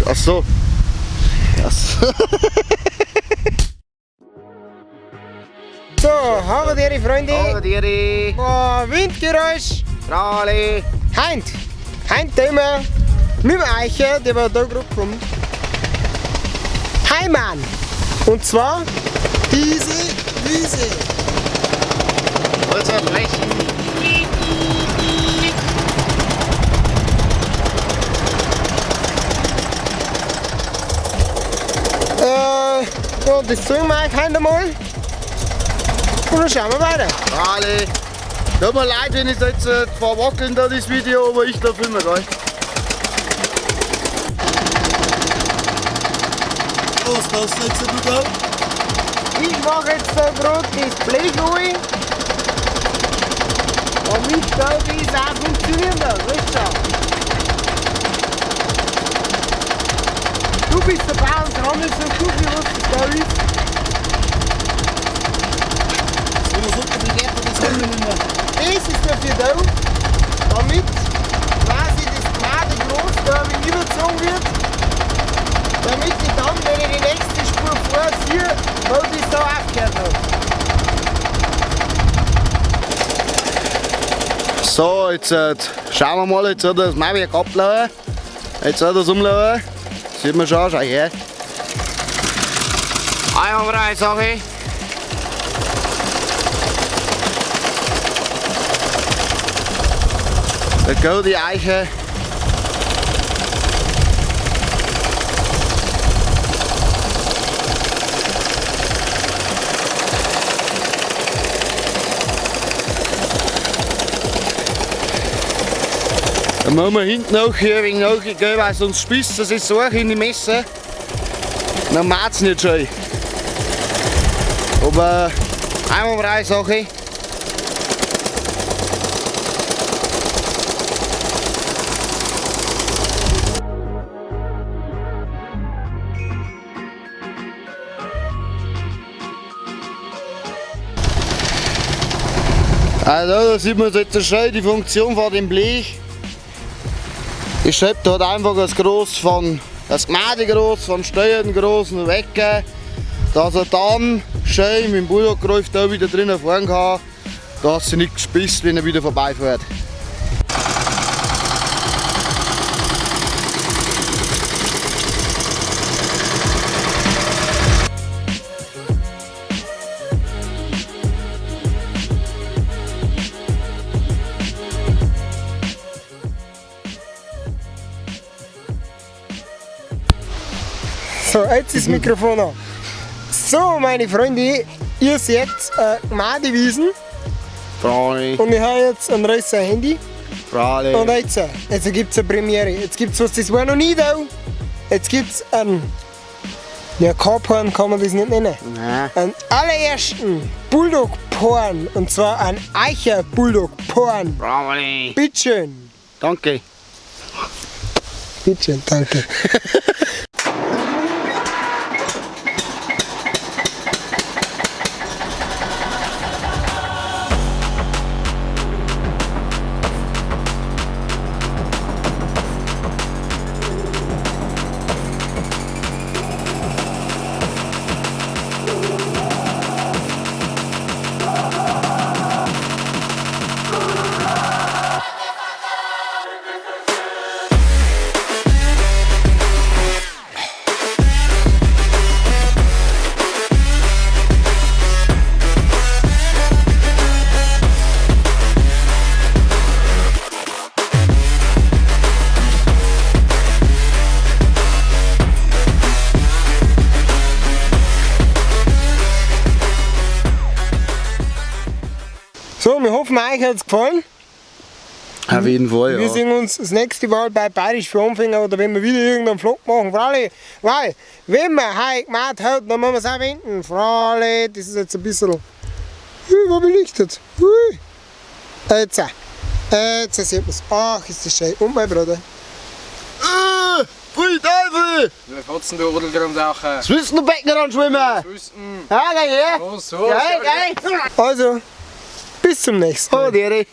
Ach so. Ach so. So, habe die Freunde. Habe die. Boah, Windgeräusch. Rali. Heint. Heint immer mit dem Eicher, der da gerade kommt. Heimann. Und zwar diese Wiese. Also Flächen. Ja, das zeigen wir euch heute mal. Und dann schauen wir weiter. Rali. Tut mir leid, wenn ich jetzt zwar wackeln da das Video, aber ich da filme, gell? Was machst du jetzt da? Ich mache jetzt da gerade das Blech rein. Damit da das auch funktioniert, weißt du? Du bist dabei und dran ist so gut, wie was das da ist. So, so geht das haben wir nicht mehr. Das ist dafür da, damit quasi das Gmade groß da ein wenig überzogen wird, damit ich dann, wenn ich die nächste Spur vorziehe, wo das da aufgehört hat. So, jetzt schauen wir mal, jetzt hat er das Mauerwerk abgelaufen. Jetzt hat er es umgelaufen. Sieht man schon, schau her. Einwandfrei, sag ich. Da geht die Eiche. Da müssen wir hinten auch hier wegen nach, gell, weil sonst spitzt das ist so in die Messe. Dann macht's nicht schön. Aber einwandfrei, sag ich. Also da sieht man jetzt schön die Funktion von dem Blech. Ich schreibe da einfach das Groß von, das Gmade groß, von Steuern groß und weg, dass er dann schön mit dem Bulldog-Greif da wieder drinnen fahren kann, dass sie nicht gespitzt, wenn er wieder vorbeifährt. So, jetzt ist das Mikrofon an. So, meine Freunde, ihr seht Gmadewiesen. Frau. Und ich habe jetzt ein neues Handy. Frau. Und jetzt gibt es eine Premiere. Jetzt gibt's was, das war noch nie da. Jetzt gibt's einen, ja, Carporn kann man das nicht nennen. Nein. Einen allerersten Bulldog-Porn. Und zwar einen Eicher-Bulldog-Porn. Bravo. Bitteschön. Danke. Bitteschön, danke. So, wir hoffen, euch hat's gefallen. Auf jeden Fall, ja. Wir sehen uns das nächste Mal bei Bayerisch für Anfänger oder wenn wir wieder irgendeinen Vlog machen. Freilich, weil, wenn man heute gemacht hat, dann müssen wir es auch wenden. Freilich, das ist jetzt ein bisschen überbelichtet. Ui. Jetzt, jetzt sieht man's. Ach, ist das schön. Und mein Bruder. Pfui Teufel! Wir fotzen, du Odelgrundaucher. Jetzt willst du noch Becken ranschwimmen? Wüsten. Ja, geh her! So, so. Geh, geh! Also, bis zum nächsten Mal. Oh, Dere.